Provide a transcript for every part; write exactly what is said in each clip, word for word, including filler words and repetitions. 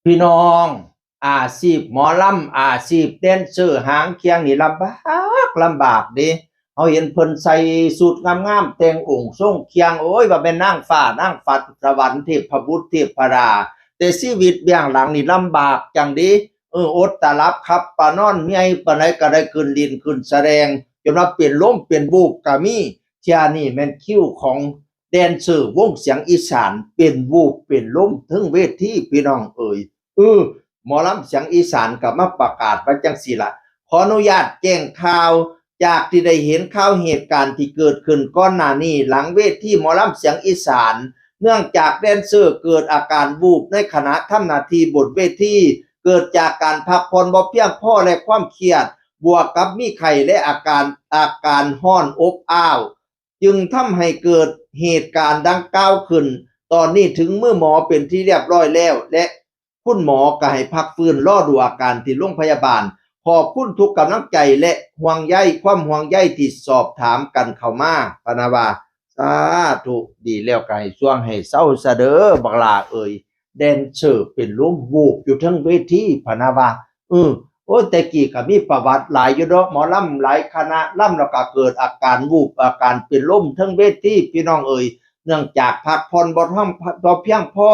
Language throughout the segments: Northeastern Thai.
พี่น้อง อาชีพหมอลำ อาชีพแดนเซอร์หางเคียงนี่ลำบาก ลำบากเด้ เฮาเห็นเพิ่นใส่ชุดงามๆ แต่งองค์ทรงเคียง โอ้ย ว่าแม่นนางฟ้านางฟ้าสวรรค์ เทพบุตรเทพดา แต่ชีวิตเบื้องหลังนี่ลำบากจังเด้ เออ อดตาหลับขับตานอน เมื่อยปานใดก็ได้ขึ้นเล่นขึ้นแสดง จนว่าเป็นลมเป็นวูบก็มี เทื่อนี้แม่นคิวของแดนเซอร์วงเสียงอีสาน เป็นวูบเป็นลมเทิงเวที พี่น้องเอ๋ย เออ หมอลำเสียงอีสานก็มาประกาศว่าจังซี่ล่ะ ขออนุญาตแจ้งข่าว จากที่ได้เห็นข่าวเหตุการณ์ที่เกิดขึ้นก่อนหน้านี้ หลังเวทีหมอลำเสียงอีสาน เนื่องจากแดนเซอร์เกิดอาการวูบในขณะทำหน้าที่บนเวที เกิดจากการพักผ่อนบ่เพียงพอและความเครียด บวกกับมีไข้และอาการ อาการฮ้อนอบอ้าว จึงทำให้เกิดเหตุการณ์ดังกล่าวขึ้น ตอนนี้ถึงมือหมอเป็นที่เรียบร้อยแล้ว และคุณหมอก็ให้พักฟื้นรอดูอาการที่โรงพยาบาล ขอบคุณทุกกำลังใจและห่วงใย ความห่วงใยที่สอบถามกันเข้ามา พะนะว่า สาธุ ดีแล้วก็ให้ส่วงให้เซาซะเด้อ บักหล่าเอ๋ย แดนเซอร์เป็นลมวูบอยู่เทิงเวที พะนะว่า เออ โอ้ย แต่กี้ก็มีประวัติหลายอยู่ดอก หมอลำหลายคณะลำแล้วก็เกิดอาการวูบ อาการเป็นลมเทิงเวที พี่น้องเอ๋ย เนื่องจากพักผ่อนบ่ท่อง บ่เพียงพอ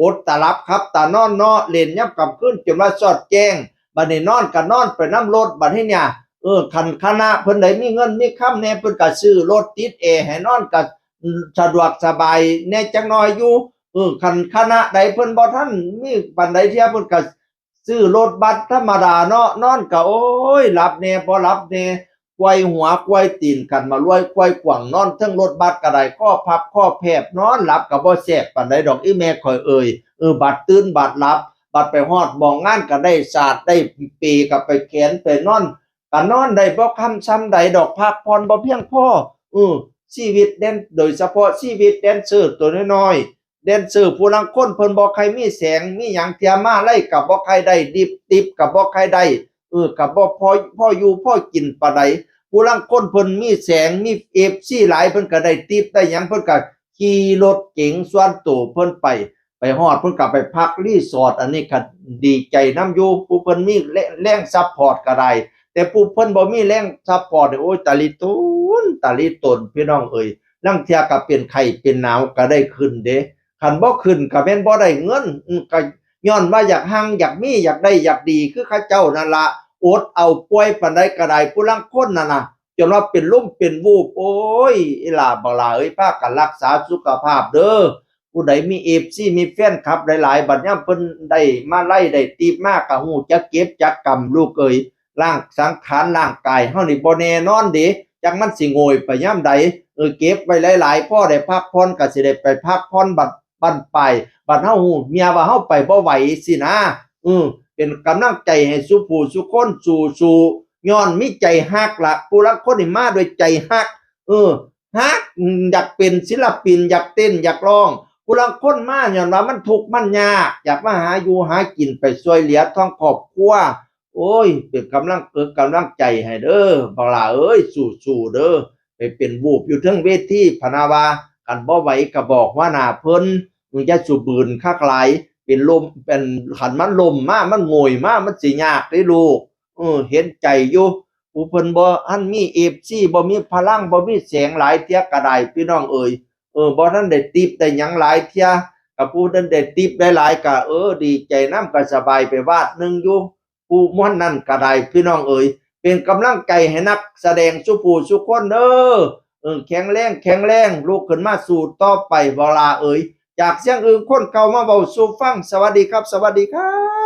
อดตาหลับขับตานอนเนาะ เล่นยามค่ำคืนจนว่าซอดแจ้ง บัดนี้นอนก็นอนไปนำรถ บัดนี้เนี่ย เออ คันคณะเพิ่นใดมีเงินมีคำแหน่ เพิ่นก็ซื้อรถติดแอร์ให้นอน ก็สะดวกสบายแหน่จักหน่อยอยู่ เออ คันคณะใดเพิ่นบ่ทันมีปานใดเทื่อ เพิ่นก็ซื้อรถบัสธรรมดาเนาะ นอนก็ โอ้ย หลับแหน่บ่หลับแหน่ ไขว่หัวไขว่ตีนกันมาลวยไขว่ขวาง นอนเทิงรถบัสก็ได้ คอพับคอแผบ นอนหลับก็บ่แซบปานใดดอก อีแม่ข่อยเอ๋ย เออ บัดตื่นบัดหลับ บัดไปฮอดหม้องงานก็ได้สาดได้เปก็ไปแขนไปนอน ก็นอนได้บ่ค่ำส่ำใดดอก พักผ่อนบ่เพียงพอ เออ ชีวิตแดน โดยเฉพาะชีวิตแดนเซอร์ตัวน้อยๆ แดนเซอร์ผู้ลางคนเพิ่นบ่ใค่มีแสงมีหยังเทื่อ มาลัยก็บ่ใค่ได้ ดิบ ติปก็บ่ใค่ได้ เออ ก็บ่พอ พออยู่พอกินปานใด ผู้ลางคนเพิ่นมีแสง มีเอฟซีหลาย เพิ่นก็ได้ติปได้หยัง เพิ่นก็ขี่รถเก๋งส่วนตัวเพิ่นไป ไปฮอดเพิ่นก็ไปพักรีสอร์ท อันนี้ก็ดีใจนำอยู่ ผู้เพิ่นมีแร- แรงซัพพอร์ตก็ได้ แต่ผู้เพิ่นบ่มีแรงซัพพอร์ตเนี่ย โอ้ย ตะลิตน ตะลิตน พี่น้องเอ๋ย ลางเทื่อก็เป็นไข้เป็นหนาวก็ได้ขึ้นเด้ คันบ่ขึ้นก็แม่นบ่ได้เงิน อืม ก็ย้อนว่าอยากฮั่ง อยากมี อยากได้ อยากดี คือเขาเจ้านั่นละ อดเอา ป่วยปานใดก็ได้ ผู้ลางคนนั่นน่ะ จนว่าเป็นลมเป็นวูบ โอ้ย อีหล่าบักหล่าเอ้ย พากันรักษาสุขภาพเด้อ ผู้ใดมีเอฟซี มีแฟนคลับหลายๆ บัดยามเพิ่นได้มาลัยได้ติปมา ก็ฮู้จักเก็บจักกำ ลูกเอ๋ย ร่างสังขารร่างกายเฮานี่บ่แน่นอนเด้ จักมันสิโงยไปยามใด เออ เก็บไว้หลายๆ พอได้พักผ่อนก็สิได้ไปพักผ่อนบัดบั้นปลาย บัดเฮาฮู้เมียว่าเฮาไปบ่ไหวสินะ เออ เป็นกำลังใจให้สู่ผู้สู่คน สู้ๆ ย้อนมีใจฮักละ ผู้ลางคนนี่มาด้วยใจฮัก เออ ฮัก อยากเป็นศิลปิน อยากเต้น อยากร้อง ผู้ลางคนมาย้อนว่ามันทุกข์มันยาก อยากมาหาอยู่หากินไปช่วยเหลือทั้งครอบครัว โอ้ย เป็นกำลังเอิกกำลังใจให้เด้อ บักหล่าเอ้ย สู้ๆ เด้อ ไปเป็นวูบอยู่เทิงเวที พะนะว่า คันบ่ไหวก็บอกหัวหน้าเพิ่น มึงอย่าสูบบืนคักหลาย เป็นลม เป็น คันมันล้มมา มันโงยมา มันสิยากเด้ลูก เออ เห็นใจอยู่ ผู้เพิ่นบ่ทันมีเอฟซี บ่มีพลัง บ่มีแสงหลายเทื่อก็ได้ พี่น้องเอ๋ย เออ บ่ทันได้ติปได้หยังหลายเทื่อ กับผู้นั้นได้ติปได้หลายก็ เออ ดีใจนำ ก็สบายไปวาดหนึ่งอยู่ ผู้ม่วนนั่นก็ได้ พี่น้องเอ๋ย เป็นกำลังใจให้นักแสดงสู่ผู้สู่คนเด้อ เออ แข็งแรง แข็งแรง ลุกขึ้นมาสู้ต่อไป บักหล่าเอ๋ย จากเสียงอื่นคนเก่ามาเว้าสู่ฟัง สวัสดีครับ สวัสดีครับ